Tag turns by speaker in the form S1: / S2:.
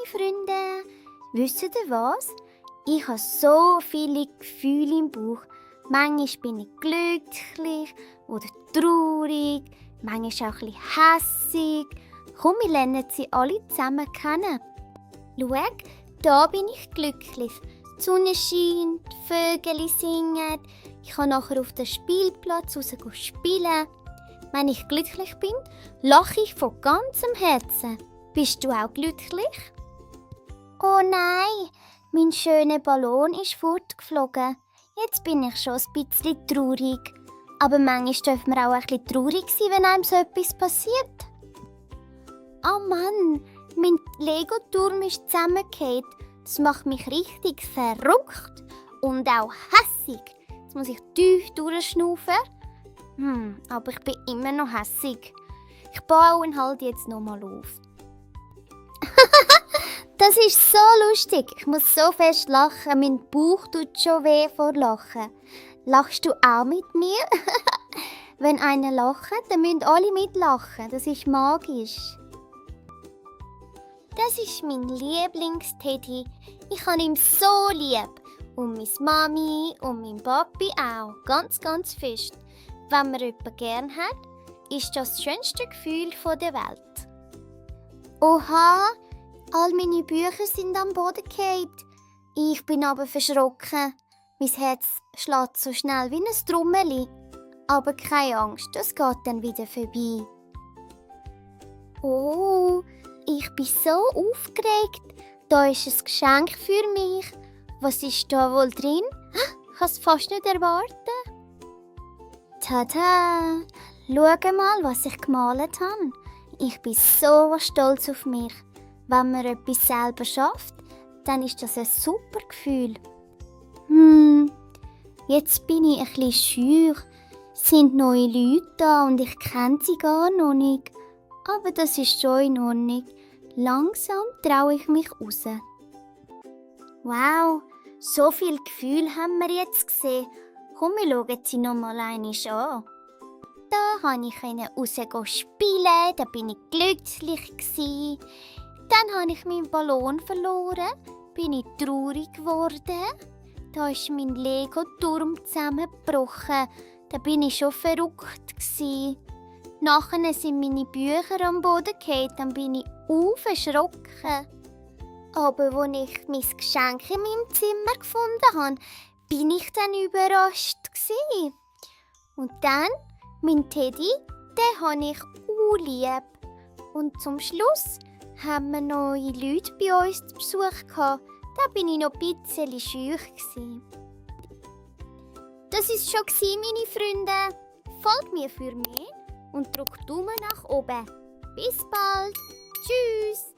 S1: meine Freunde. Wisst ihr was? Ich habe so viele Gefühle im Bauch. Manchmal bin ich glücklich oder traurig, manchmal auch ein bisschen hässig. Komm, wir lernen sie alle zusammen kennen. Schau, da bin ich glücklich. Die Sonne scheint, die Vögel singen. Ich kann nachher auf den Spielplatz raus spielen. Wenn ich glücklich bin, lache ich von ganzem Herzen. Bist du auch glücklich? Oh nein, mein schöner Ballon ist fortgeflogen. Jetzt bin ich schon ein bisschen traurig. Aber manchmal dürfen wir auch ein bisschen traurig sein, wenn einem so etwas passiert. Oh Mann, mein Lego-Turm ist zusammengefallen. Das macht mich richtig verrückt und auch hässig. Jetzt muss ich tief durchschnaufen. Aber ich bin immer noch hässig. Ich baue ihn halt jetzt nochmal auf. Das ist so lustig. Ich muss so fest lachen. Mein Bauch tut schon weh vor Lachen. Lachst du auch mit mir? Wenn einer lacht, dann müssen alle mitlachen. Das ist magisch. Das ist mein Lieblingsteddy. Ich habe ihn so lieb. Und meine Mami und mein Papi auch. Ganz, ganz fest. Wenn man jemanden gern hat, ist das schönste Gefühl der Welt. Oha, all meine Bücher sind am Boden gefallen. Ich bin aber verschrocken. Mein Herz schlägt so schnell wie ein Trommeli. Aber keine Angst, das geht dann wieder vorbei. Oh, ich bin so aufgeregt. Da ist ein Geschenk für mich. Was ist da wohl drin? Ich kann es fast nicht erwarten. Tada! Schau mal, was ich gemalt habe. Ich bin so stolz auf mich. Wenn man etwas selber schafft, dann ist das ein super Gefühl. Jetzt bin ich ein bisschen schüch. Es sind neue Leute da und ich kenne sie gar noch nicht. Aber das ist schon in Ordnung. Langsam traue ich mich raus. Wow, so viel Gefühl haben wir jetzt gesehen. Komm, wir schauen sie noch mal einmal an. Da konnte ich raus spielen, da bin ich glücklich gsi. Dann habe ich meinen Ballon verloren, bin ich traurig geworden. Da ist mein Lego-Turm zusammengebrochen, da bin ich schon verrückt gsi. Nachher sind meine Bücher am Boden gefallen, dann bin ich erschrocken. Aber als ich mein Geschenk in meinem Zimmer gefunden habe, bin ich dann überrascht gsi. Und dann, mein Teddy, den habe ich auch lieb. Und zum Schluss haben wir neue Leute bei uns zu Besuch gehabt. Da bin ich noch ein bisschen schüch gsi. Das ist schon meine Freunde. Folgt mir für mehr und drückt Daumen nach oben. Bis bald. Tschüss.